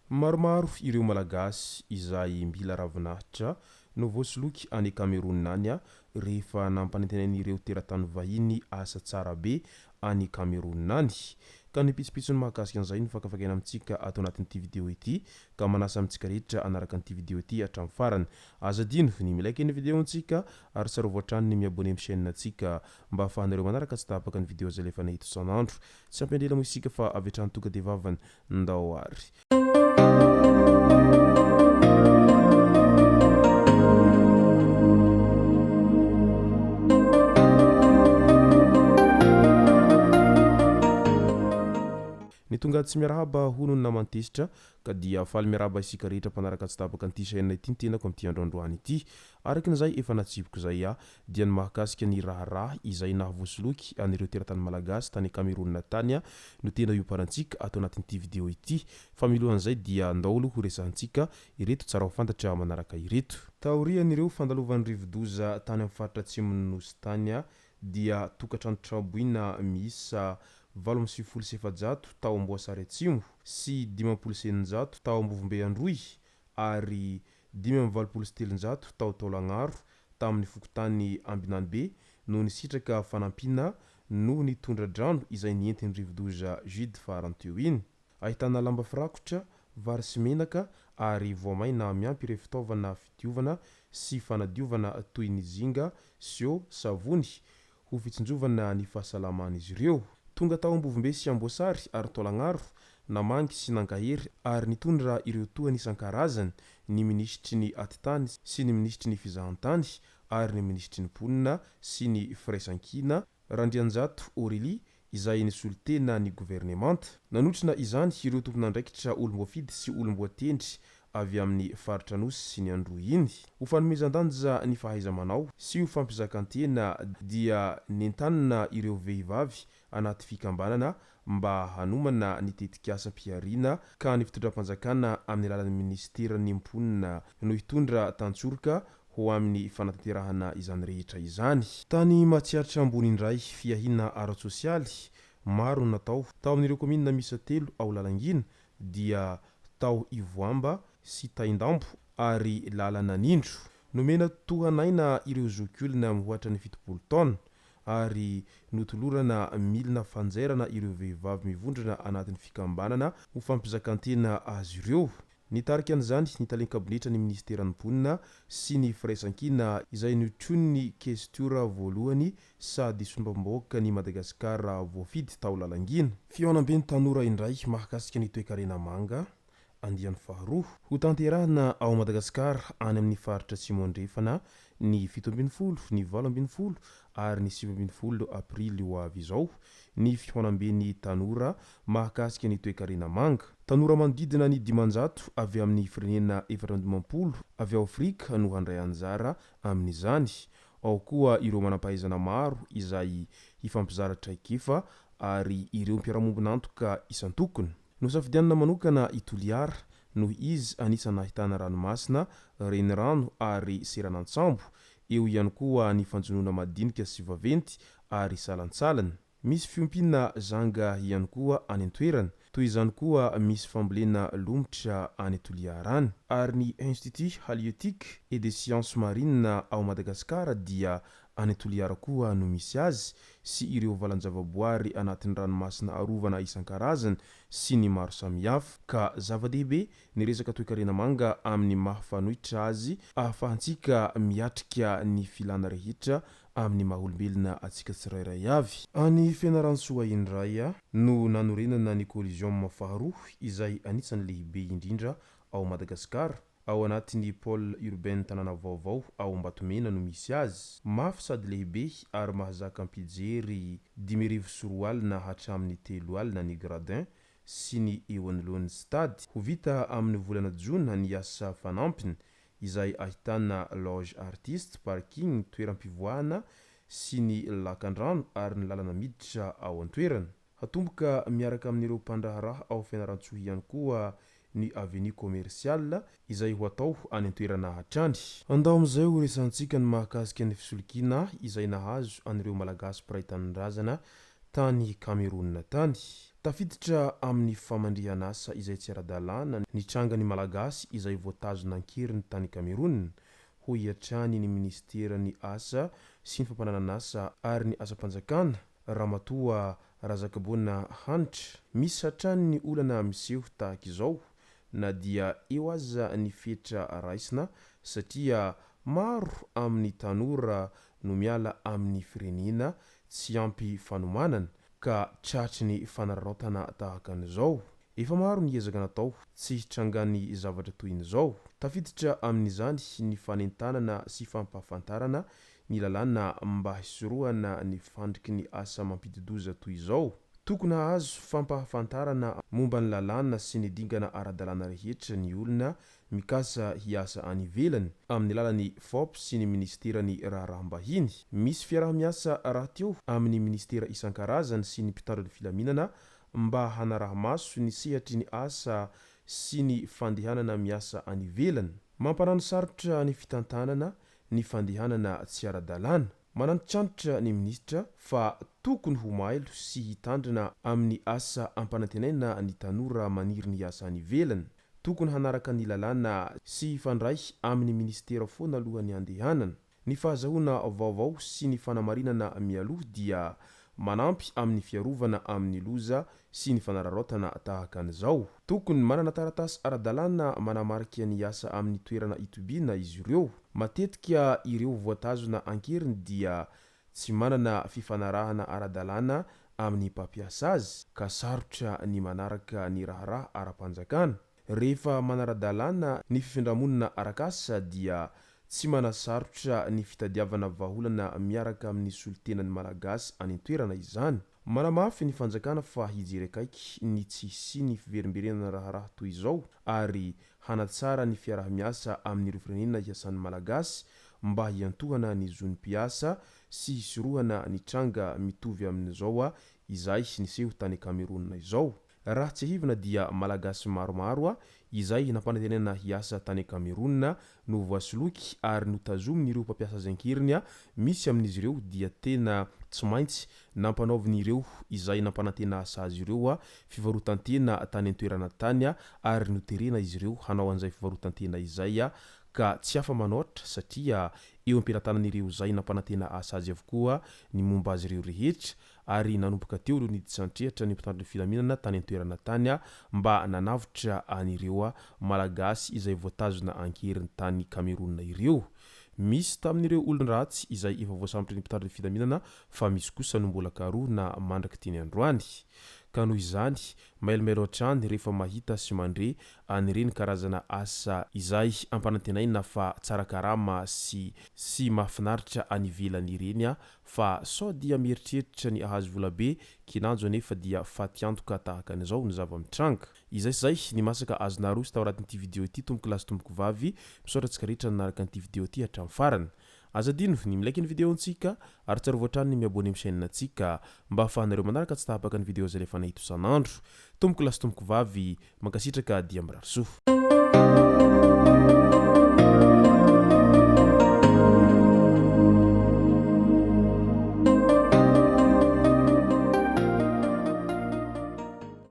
Maromaro ireo Malagasy izay mila ravinahitra no voasoloky any Cameroun any rehefa nampanantenain'ireo teratany vahiny asa tsara be any Cameroun any. Ka ny pitsopitsony mahakasika an'izay no fakafakaina amintsika ato anatin'ity video ity ka manasa amintsika rehetra hanaraka an'ity video ity hatramin'ny farany. Aza adino ny mi-like ny video-ntsika ary tsarovy hatrany ny mi-abonner amin'ny chaîne-ntsika mba ahafahanareo manaraka tsy tapaka ny video izay alefanay eto isan'andro. Tsy hampiandry ela moa isika fa avy hatrany tonga dia vavany. Ndao ary. Ny tonga tsy miarahaba hono ny naman'i Tezitra ka dia faly miarahaba isika rehetra mpanaraka tsy tapaka an'ity chaîne ity ny tenako amin'ity andro androany ity. Araka ny izay efa natsipiko izay aho dia ny mahakasika ny raharaha izay nahavoasoloky an'ireo teratany malagasy tany Cameroun tany no tena iomparantsika ato anatin'ity video ity. Fa milohan'izay dia ndao aloha ho resahantsika ireto tsara ho fantatra manaraka ireto. Taorian'ireo fandalovan'ny rivodoza tany amin'ny faritra atsimon'ny Nosy tany dia tokantrano traboina miisa 498 tao Amboasary Atsimo sy 650 tao Ambovombe Androy ary 385 tao Taolagnaro tamin'ny fokontany Ambinanibe no nisitraka fanampiana noho ny tondra-drano izay nientin'ny rivodoza Jude farany teo iny. Ahitana lamba firakotra, vary sy menaka ary voamaina miampy ireo fitaovana fidiovana sy fanadiovana toy ny zinga, sio, savony ho fitsinjovana ny fahasalaman'izy ireo. Tonga tao Ambovombe sy Amboasary ary Taolagnaro, namangy sy nankahery ary nitondra ireo tohana isan-karazany ny minisitry ny Atitany sy ny minisitry ny Fizahantany ary ny minisitry ny Mponina sy ny Firaisankina, Randrianjato Aurélie, izay nisolo tena ny governemanta. Nanotrona izany ireo tompon'andraikitra olom-boafidy sy olom-boatendry avy amin'ny faritra Anosy sy ny Androy iny. Ho fanomezan-danja ny fahaiza-manao sy ho fampizakan-tena dia nentanina ireo vehivavy anaty fikambanana mba hanomana ny tetikasam-pihariana ka ny fitondram-panjakana amin'ny alalan'ny minisiteran'ny Mponina no hitondra tantsoroka ho amin'ny fanatanterahana izany rehetra izany. Tany Matsiatra Ambony indray, fiahiana ara-tsosialy maro no natao tao amin'ireo kaominina miisa telo ao Lalangina dia tao Ivoamba sy Taindambo ary Lalananindro. Nomena tohan'aina ireo zokiolona mihoatra ny 70 taona ary notolorana milina fanjairana ireo vehivavy mivondrona anatin'ny fikambanana ho fampizakan-tena azy ireo. Nitarika an'izany ny talen-kabinetra ny minisiteran'ny Mponina sy ny Firaisankina izay notronin'ny Kestiora voalohany sady solombavambahoakan'i Madagasikara voafidy tao Lalangina. Fihaonamben'ny tanora indray mahakasika ny toekarena manga, andiany faharoa. Hotanterahina ao Madagasikara any amin'ny faritra Atsimo Andrefana ny 17, ny 18 ary ny 19 aprily ho avy izao ny fihaonamben'ny tanora mahakasika ny toekarena manga. Tanora manodidina ny 500 avy amin'ny firenena 54 avy ao Afrika no handray anjara amin'izany. Ao koa ireo manampahaizana maro izay hifampizara traikefa ary ireo mpiara-mombon'antoka isan-tokony. Nosafidianina manokana i Toliara noho izy anisan'ny nahitana ranomasina, renirano ary seranan-tsambo, eo ihany koa ny fanjonoana madinika sy vaventy ary salantsalany. Misy fiompiana zanga ihany koa any an-toerana. Toy izany koa misy fambolena lomotra any Toliara any. Ary ny Institut Halieutique et des Sciences Marines ao Madagasikara dia any Toliara koa no misy azy sy ireo valan-javaboary anatin'ny ranomasina arovana isan-karazany sy ny maro samihafa. Ka zava-dehibe ny resaka toekarena manga amin'ny maha fanoitra azy ahafahantsika miatrika ny filana rehetra amin'ny maha olombelona antsika tsirairay avy. Any Fianarantsoa indray no nanorenana ny Coliseum faharoa izay anisan'ny lehibe indrindra ao Madagasikara. Ao anatin'ny Pôle Urbain Tanàna Vaovao ao Ambatomena no misy azy. Mafy sady lehibe ary mahazaka mpijery 250 hatramin'ny 3000 ny gradin sy ny eo anoloan'ny stade. Ho vita amin'ny volana jona ny asa fanampiny izay ahitana loge artiste, parking, toeram-pivoahana sy ny lakandrano ary ny lalana miditra ao an-toerana. Hatomboka miaraka amin'ireo mpandraharaha ao Fianarantsoa ihany koa ny Avenue Commerciale izay ho atao any an-toerana hatrany. Andao amin'izay ho resahantsika ny mahakasika ny fisolokiana izay nahazo an'ireo Malagasy mpiray tanindrazana tany Cameroun tany. Tafiditra amin'ny famandrihan'asa izay tsy ara-dalàna nitranga ny Malagasy izay voatazona an-keriny tany Cameroun, hoy hatrany ny minisiteran'ny Asa sy ny fampananan'asa ary ny asam-panjakana, Ramatoa Razakaboana Hanitra. Misy hatrany ny olana miseho tahaka izao na dia eo aza ny fetra raisina satria maro amin'ny tanora no miala amin'ny firenena tsy ampy fanomanana ka tratry ny fanararaotana tahaka an'izao. Efa maro ny ezaka natao tsy hitrangan'ny zavatra toy in'izao. Tafiditra amin'izany ny fanentanana sy fampahafantarana ny lalàna mba hisorohana ny fandriky ny asa mampidi-doza toy izao. Tokony hahazo fampahafantarana momba ny lalàna sy ny dingana ara-dalàna rehetra ny olona mikasa hiasa any ivelany, amin'ny alalan'ny FOP sy ny minisiteran'ny Raharaham-bahiny. Misy fiaraha-miasa rahateo amin'ny minisitera isan-karazany sy ny mpitandro ny filaminana mba hanaraha-maso ny sehatry ny asa sy ny fandehanana miasa any ivelany. Mampanano-sarotra ny fitantanana ny fandehanana tsy ara-dalàna. Manantitrantitra ny minisitra fa tokony ho mailo sy hitandrina amin'ny asa ampanantenaina ny tanora maniry ny hiasa any ivelany. Tokony hanaraka ny lalàna sy hifandray amin'ny minisitera foana alohan'ny handehanana. Ny fahazahoana vaovao sy ny fanamarinana mialoha dia manampy amin'ny fiarovana amin'ny loza sy ny fanararaotana tahaka an'izao. Tokony manana taratasy ara-dalàna manamarika ny asa amin'ny toerana itobiana izy ireo. Matetika ireo voatazona an-keriny dia tsy manana fifanarahana ara-dalàna amin'ny mpampiasa azy, ka sarotra ny manaraka ny raharaha ara-panjakana. Rehefa manara-dalàna ny fifindramonina arak'asa dia tsy manasarotra ny fitadiavana vahaolana miaraka amin'ny solontenan'ny Malagasy any an-toerana izany. Manamafy ny fanjakana fa hijery akaiky ny tsy hisian'ny fiverimberenana raharaha toy izao ary hanatsara ny fiaraha-miasa amin'ireo firenena hiasan'ny Malagasy mba hiantohana ny zon'ny mpiasa sy hisorohana ny tranga mitovy amin'izao izay niseho tany Cameroun izao. Raha tsiahivina dia Malagasy maromaro izay nampanantenaina hiasa tany Cameroun no voasoloky ary notazomin'ireo mpampiasa azy an-keriny, misy amin'izy ireo dia tena tsy maintsy nampanaovin'ireo izay nampanantena asa azy ireo fivarotan-tena tany an-toerana tany ary noterena izy ireo hanao an'izay fivarotan-tena izay ka tsy afa-manoatra satria eo am-pelatanan'ireo izay nampanantena asa azy avokoa ny momba azy ireo rehetra ary nanomboka teo ireo niditra an-trehatra ny mpitandro ny filaminana tany an-toerana tany mba nanavotra an'ireo Malagasy izay voatazona an-keriny tany Cameroun ireo. Misy tamin'ireo olon-dratsy izay efa voasambotry ny mpitandro ny filaminana fa misy kosa no mbola karohina mandrak'ity ny androany. Ka noho izany, mailomailo hatrany rehefa mahita sy mandre an'ireny karazana asa izay ampanantenaina fa tsara karama sy sy mahafinaritra any ivelany ireny Fa sao dia mieritreritra ny ahazo vola be kinanjo anefa dia faty antoka tahaka an'izao ny zava-mitranga. Izay sy izay ny masaka azonà roso tao anatin'ity video ity tompoko lahy sy tompoko vavy, misaotra antsika rehetra nanaraka an'ity video ity hatramin'ny farany. Aza adino ny mi-like ny video-ntsika ary tsarovy hatrany ny mi-abonner amin'ny chaîne-ntsika mba ahafahanareo manaraka tsy tapaka ny video izay alefanay eto isan'andro. Tompoko lahy sy tompoko vavy, mankasitraka dia mirary soa.